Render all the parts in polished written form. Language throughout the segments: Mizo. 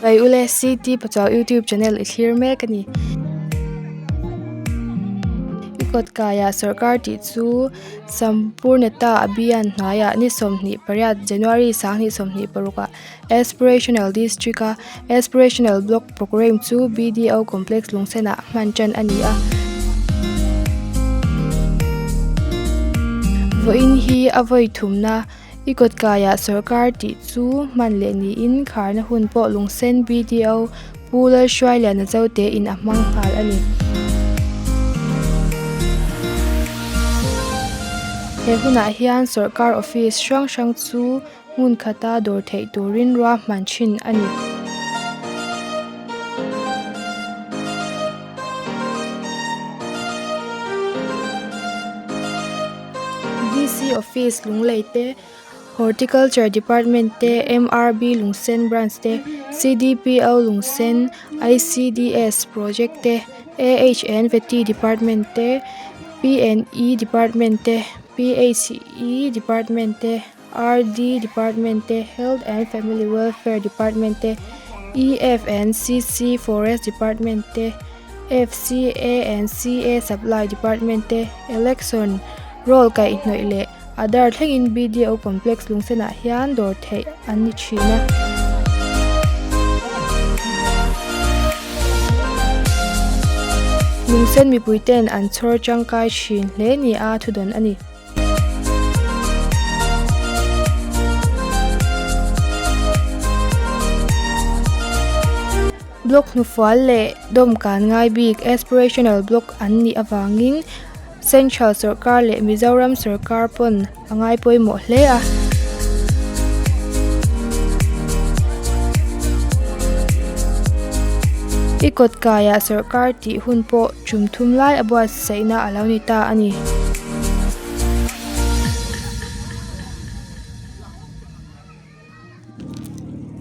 Vai ule CT Pachuau YouTube channel i thlir mek a ni. I kawt kaiah sawrkar tih chu Sampurnata Abhiyan hnuaiah ni 28 January 2026 ah Aspirational District a Aspirational Block Programme chu BDO Complex Lungsenah hman tan a ni a. Vawiin hi a vawi thumna I kawt kaiah sawrkar tih chu hman leh niin kharna hun pawh Lungsen BDO Pu Lalhruailiana Zote in a hmang nghal a ni. He hunah hian sawrkar office hrang hrang chu hmun khata dawr theih turin ruahman thin a ni. DC Office Lunglei te, Horticulture Department te, MRB Lungsen Branch te, CDPO Lungsen, ICDS Project te, AHN Vety Department te, PNE Department te, PHE Department te, RD Department te, Health and Family Welfare Department te, EF and CC Forest Department te, FCA and CA Supply Department te, Election Roll kaihhnawih leh Aadhaar thlengin BDO Complex lungsenah hian dawr theih an ni thin a. Lungsen mipuiten an chhawr tangkai thin hle nia thudawn a ni. Block hnufual leh dawmkan ngai bik aspirational block an nih avangin Central sawrkar leh Mizoram sawrkar pawn a ngai pawimawh hle a. I kawt kaiah sawrkar tih hun pawh tum thum lai a buatsaihna a lo ni ta a ni.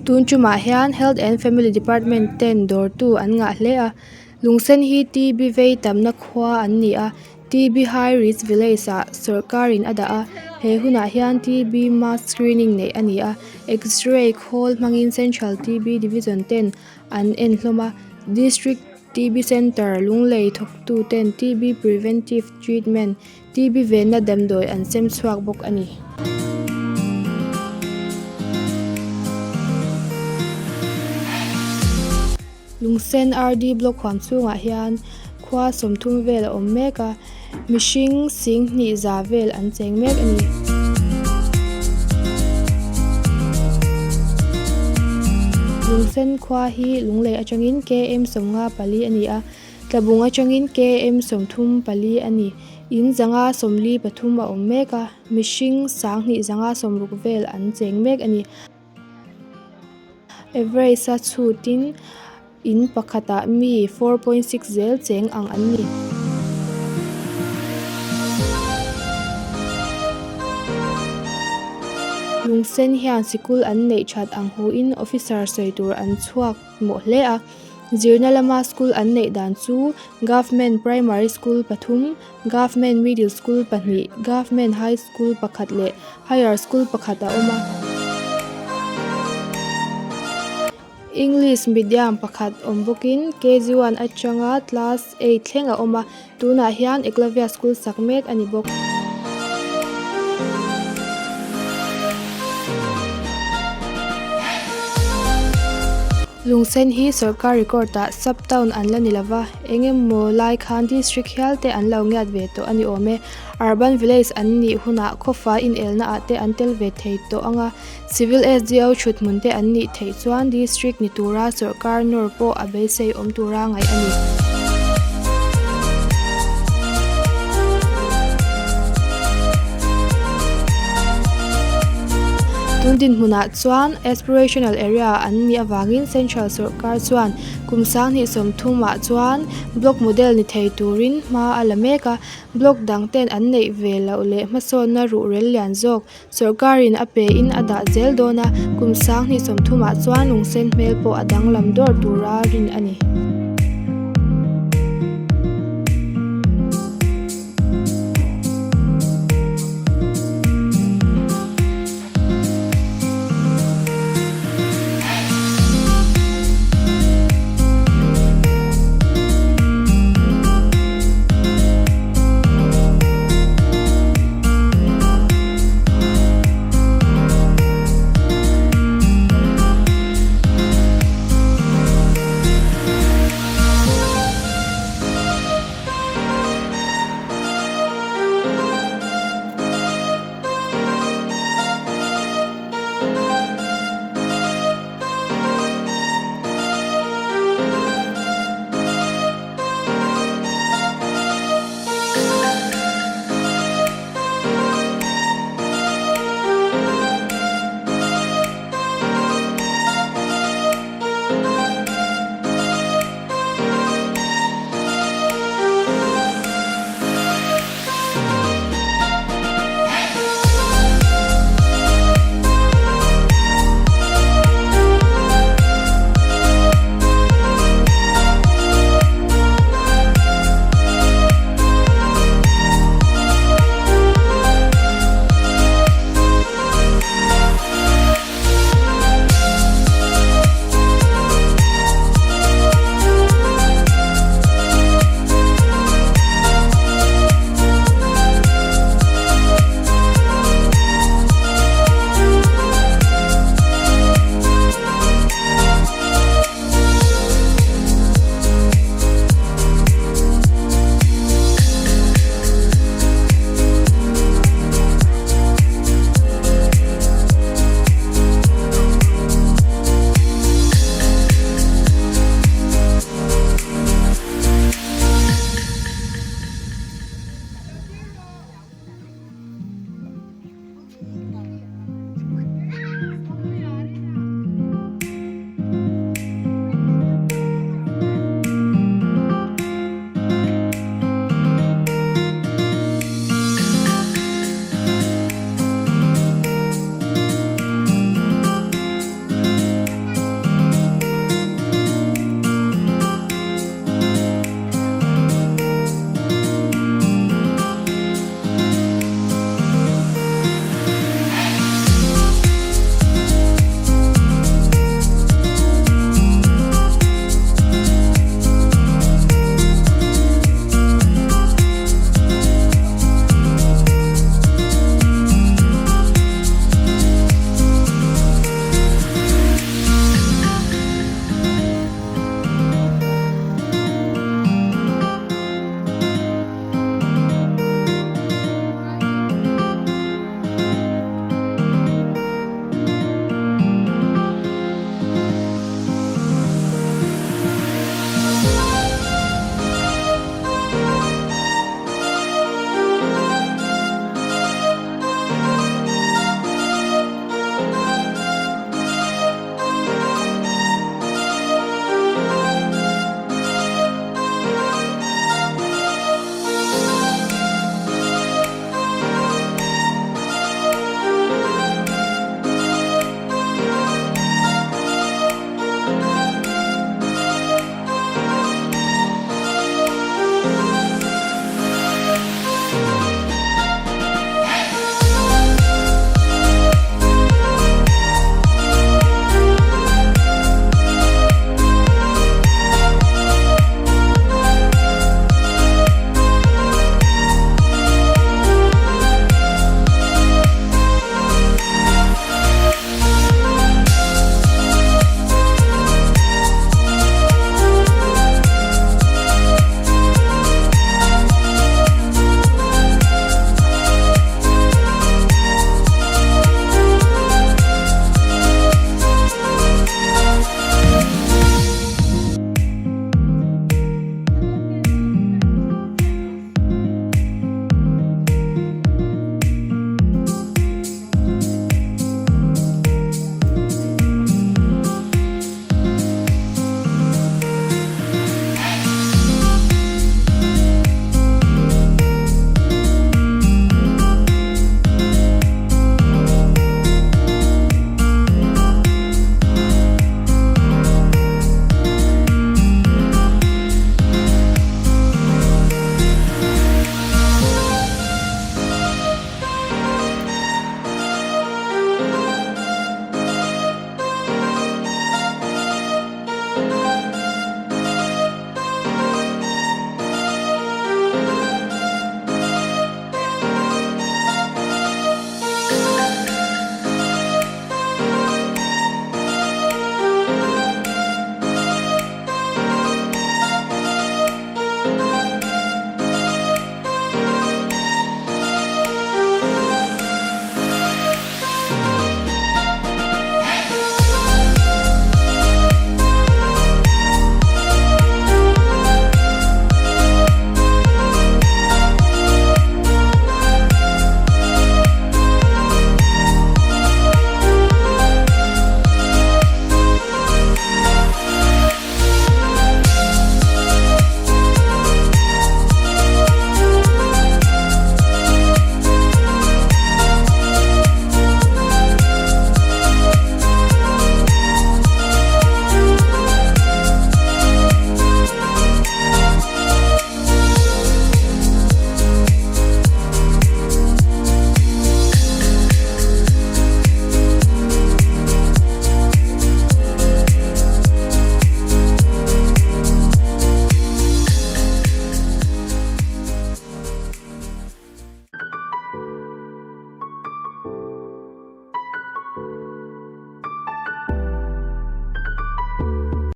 Tun tumah hian Health and Family Department ten dawrtu an ngah hle a, Lungsen hi TB vei tamna khua an ni a, TB High Risk Village ah sawrkarin a dah a, he hunah hian TB mass screening neih a ni a, X-ray khawl hmangin Central TB Division ten an en hlawm a, District TB Centre Lunglei thawktu ten TB Preventive Treatment, TB venna damdawi an sem chhuak bawk a ni. Lungsen RD Block huam chhungah hian khua 30 vel a awm mek a, mihring sing hnih za vel an cheng mek a ni. Lungsen khua hi Lunglei atangin KM 54 a ni a, Tlabung atangin KM 34 a ni. In zanga 43 a awm mek a, mihring 2060 vel an cheng mek a ni. Average a chhutin in pakhatah mi 4.6 zel cheng ang an ni. Lungsen hian sikul an neih that ang huin officer sawi tur an chhuak mawh hle a. Zirna lama school an neih dan chu Government Primary School pathum, Government Middle School pahnih, Government High School pakhat leh Higher School pakhat a awm a. English Medium pakhat awm bawkin KG one atanga Class eight thleng a awm a, tunah hian Eklavya School sak mek a ni bawk. Lungsen hi sawrkar record ah sub town an la ni lova, eng emaw lai khan district hial te an lo ngiat ve tawh a ni awm e. Urban village an nih hunah khawfai inelna ah te an tel ve thei tawh ang a, civil SDO thut hmun te an nih theih chuan district ni tura sawrkar nawr pawh a beisei awm tura ngaih a ni. Tun dinhmunah chuan aspirational area an nih avangin Central sawrkar chuan kum 2030 ah chuan block model ni thei turin hma a la mek a, block dang ten an neih ve loh leh hmasawnna ruhrel lian zawk sawrkarin a pe in a dah zel dawn a, kum 2030 ah chuan lungsen hmel pawh a danglam dawr tura rin a ni.